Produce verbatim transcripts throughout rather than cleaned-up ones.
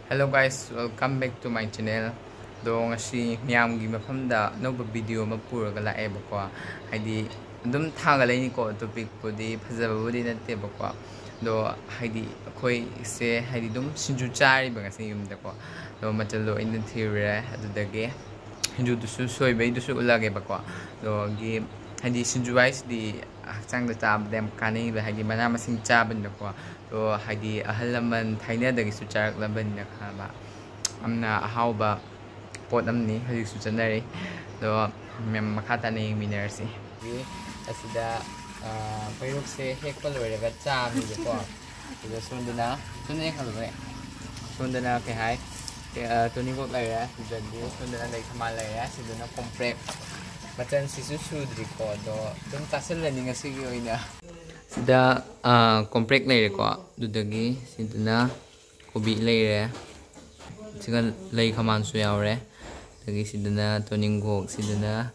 Hello guys, welcome back to my channel. ꯑꯗꯣ ꯉꯁꯤ ꯃꯌꯥꯝꯒꯤ ꯃꯐꯝꯗ ꯑꯅꯧꯕ ꯚꯤꯗꯤꯑꯣ ꯑꯃ ꯄꯨꯔꯒ ꯂꯥꯛꯑꯦꯕꯀꯣ. ꯍꯥꯏꯗꯤ ꯑꯗꯨꯝ ꯊꯥꯒꯠꯂꯛꯏꯅꯤꯀꯣ, ꯇꯣꯄꯤꯛꯄꯨꯗꯤ ꯐꯖꯕꯕꯨꯗꯤ ꯅꯠꯇꯦꯕꯀꯣ. ꯑꯗꯣ ꯍꯥꯏꯗꯤ ꯑꯩꯈꯣꯏꯁꯦ ꯍꯥꯏꯗꯤ ꯑꯗꯨꯝ ꯁꯤꯡꯖꯨ ꯆꯥꯔꯤꯕ ꯉꯁꯤ ꯌꯨꯝꯗꯀꯣ. ꯑꯗꯣ ꯃꯆꯜꯗꯣ ꯑꯩꯅ ꯊꯤꯔꯨꯔꯦ, ꯑꯗꯨꯗꯒꯤ ꯁꯤꯡꯖꯨꯗꯨꯁꯨ ꯁꯣꯏꯕꯩꯗꯨꯁꯨ ꯎꯠꯂꯛꯑꯒꯦꯕꯀꯣ. ꯑꯗꯣꯒꯤ ꯍꯥꯏꯗꯤ ꯁꯤꯡꯖꯨ ꯍꯥꯏꯁꯤꯗꯤ ꯍꯛꯆꯥꯡꯗ ꯆꯥꯕꯗ ꯌꯥꯝ ꯀꯥꯟꯅꯩꯕ, ꯍꯥꯏꯗꯤ ꯃꯅꯥ ꯃꯁꯤꯡ ꯆꯥꯕꯅꯤꯅꯀꯣ. ꯑꯗꯣ ꯍꯥꯏꯗꯤ ꯑꯍꯜ ꯂꯃꯟ ꯊꯥꯏꯅꯗꯒꯤꯁꯨ ꯆꯥꯔꯛꯂꯕꯅꯤꯅ ꯈꯪꯉꯕ, ꯌꯥꯝꯅ ꯑꯍꯥꯎꯕ ꯄꯣꯠ ꯑꯃꯅꯤ, ꯍꯧꯖꯤꯛꯁꯨ ꯆꯠꯅꯔꯤ꯫ ꯑꯗꯣ ꯃꯦꯝ ꯃꯈꯥ ꯇꯥꯅ ꯌꯦꯡꯃꯤꯟꯅꯔꯁꯤ꯫ ꯑꯁꯤꯗ ꯄꯩꯔꯨꯛꯁꯦ ꯍꯦꯛꯄ ꯂꯣꯏꯔꯒ ꯆꯥꯕꯅꯤꯕꯀꯣ. ꯑꯗꯨꯗ ꯁꯣꯝꯗꯅ ꯁꯣꯝꯗ ꯌꯦꯡꯍꯜꯂꯨꯅꯦ꯫ ꯁꯣꯝꯗꯅ ꯀꯩ ꯍꯥꯏ, ꯇꯣꯅꯤꯡꯀꯣꯛ ꯂꯩꯔꯦ, ꯑꯗꯨꯗꯒꯤ ꯁꯣꯝꯗꯅ ꯂꯩ ꯈꯃꯥꯟ ꯂꯩꯔꯦ, ꯁꯤꯗꯅ ꯀꯣꯝꯄ꯭ꯔꯦꯛ꯫ ꯃꯆꯜꯁꯤꯁꯨ ꯁꯨꯗ꯭ꯔꯤꯀꯣ, ꯑꯗꯣ ꯑꯗꯨꯝ ꯆꯥꯁꯤꯜꯂꯅꯤ ꯉꯁꯤꯒꯤ ꯑꯣꯏꯅ꯫ ꯁꯤꯗ ꯀꯣꯝꯄ꯭ꯔꯦꯛ ꯂꯩꯔꯦꯀꯣ, ꯑꯗꯨꯗꯒꯤ ꯁꯤꯗꯅ ꯀꯣꯕꯤ ꯂꯩꯔꯦ, ꯁꯤꯒ ꯂꯩ ꯈꯃꯥꯟꯁꯨ ꯌꯥꯎꯔꯦ, ꯑꯗꯒꯤ ꯁꯤꯗꯅ ꯇꯣꯅꯤꯡꯈꯣꯛ, ꯁꯤꯗꯅ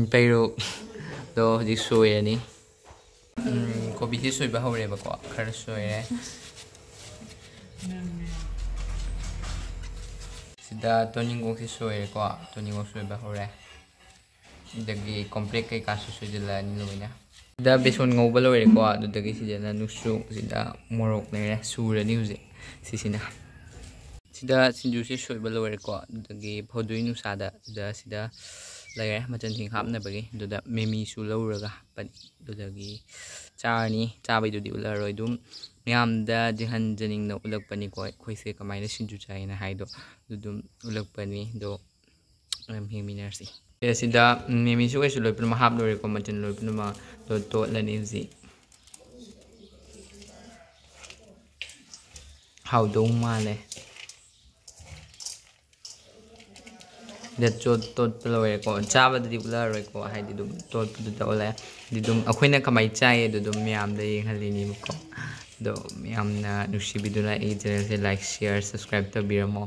ꯄꯩꯔꯨꯛ꯫ ꯑꯗꯣ ꯍꯧꯖꯤꯛ ꯁꯣꯏꯔꯅꯤ꯫ ꯀꯣꯕꯤꯁꯤ ꯁꯣꯏꯕ ꯍꯧꯔꯦꯕꯀꯣ, ꯈꯔ ꯁꯣꯏꯔꯦ꯫ ꯁꯤꯗ ꯇꯣꯅꯤꯡꯈꯣꯛꯁꯤ ꯁꯣꯏꯔꯦꯀꯣ, ꯇꯣꯅꯤꯡꯈꯣꯛ ꯁꯣꯏꯕ ꯍꯧꯔꯦ꯫ ꯑꯗꯒꯤ ꯀꯣꯝꯄ꯭ꯔꯦꯛ ꯀꯩꯀꯥꯁꯨ ꯁꯣꯏꯖꯤꯜꯂꯛꯑꯅꯤ ꯂꯣꯏꯅ꯫ ꯁꯤꯗ ꯕꯦꯁꯣꯟ ꯉꯧꯕ ꯂꯣꯏꯔꯦꯀꯣ, ꯑꯗꯨꯗꯒꯤ ꯁꯤꯗꯅ ꯅꯨꯛꯁꯨ, ꯁꯤꯗ ꯃꯣꯔꯣꯛ ꯂꯩꯔꯦ, ꯁꯨꯔꯅꯤ ꯍꯧꯖꯤꯛ ꯁꯤꯁꯤꯅ꯫ ꯁꯤꯗ ꯁꯤꯡꯖꯨꯁꯤ ꯁꯣꯏꯕ ꯂꯣꯏꯔꯦꯀꯣ, ꯑꯗꯨꯗꯒꯤ ꯐꯧꯗꯣꯏ ꯅꯨꯡꯁꯥꯗ ꯑꯗꯨꯗ ꯁꯤꯗ ꯂꯩꯔꯦ ꯃꯆꯜꯁꯤꯡ ꯍꯥꯞꯅꯕꯒꯤ꯫ ꯑꯗꯨꯗ ꯃꯤꯃꯤꯁꯨ ꯂꯧꯔꯒ ꯍꯥꯞꯄꯅꯤ, ꯑꯗꯨꯗꯒꯤ ꯆꯥꯔꯅꯤ꯫ ꯆꯥꯕꯩꯗꯨꯗꯤ ꯎꯠꯂꯛꯑꯔꯣꯏ, ꯑꯗꯨꯝ ꯃꯌꯥꯝꯗ ꯆꯤꯡꯍꯟꯖꯅꯤꯡꯅ ꯎꯠꯂꯛꯄꯅꯤꯀꯣ, ꯑꯩꯈꯣꯏꯁꯦ ꯀꯃꯥꯏꯅ ꯁꯤꯡꯖꯨ ꯆꯥꯏꯅ ꯍꯥꯏꯗꯣ ꯑꯗꯨ ꯑꯗꯨꯝ ꯎꯠꯂꯛꯄꯅꯤ꯫ ꯑꯗꯣ ꯑꯗꯨꯝ ꯌꯦꯡꯃꯤꯟꯅꯔꯁꯤ꯫ ꯑꯦ, ꯁꯤꯗ ꯃꯤꯃꯤꯁꯨ ꯀꯩꯁꯨ ꯂꯣꯏ ꯄꯨꯝꯅꯃꯛ ꯍꯥꯞ ꯂꯣꯏꯔꯦꯀꯣ, ꯃꯆꯜ ꯂꯣꯏ ꯄꯨꯝꯅꯃꯛ ꯑꯗꯣ ꯇꯣꯠꯂꯅꯤ ꯍꯧꯖꯤꯛ꯫ ꯍꯥꯎꯗꯧ ꯃꯥꯜꯂꯦ꯫ ꯁꯤꯗ ꯆꯣꯠ-, ꯇꯣꯠꯄ ꯂꯣꯏꯔꯦꯀꯣ꯫ ꯆꯥꯕꯗꯗꯤ ꯎꯠꯂꯛꯑꯔꯣꯏꯀꯣ, ꯍꯥꯏꯗꯤ ꯑꯗꯨꯝ ꯇꯣꯠꯄꯗꯨꯗ ꯎꯠꯂꯛꯑꯦ꯫ ꯑꯗꯨꯗꯤ ꯑꯗꯨꯝ ꯑꯩꯈꯣꯏꯅ ꯀꯃꯥꯏꯅ ꯆꯥꯏ ꯑꯗꯨ ꯑꯗꯨꯝ ꯃꯌꯥꯝꯗ ꯌꯦꯡꯍꯜꯂꯤꯅꯦꯕꯀꯣ꯫ ꯑꯗꯣ ꯃꯌꯥꯝꯅ ꯅꯨꯡꯁꯤꯕꯤꯗꯨꯅ ꯑꯩꯒꯤ ꯆꯦꯅꯦꯜꯁꯦ like, share, subscribe ꯇꯧꯕꯤꯔꯝꯃꯣ꯫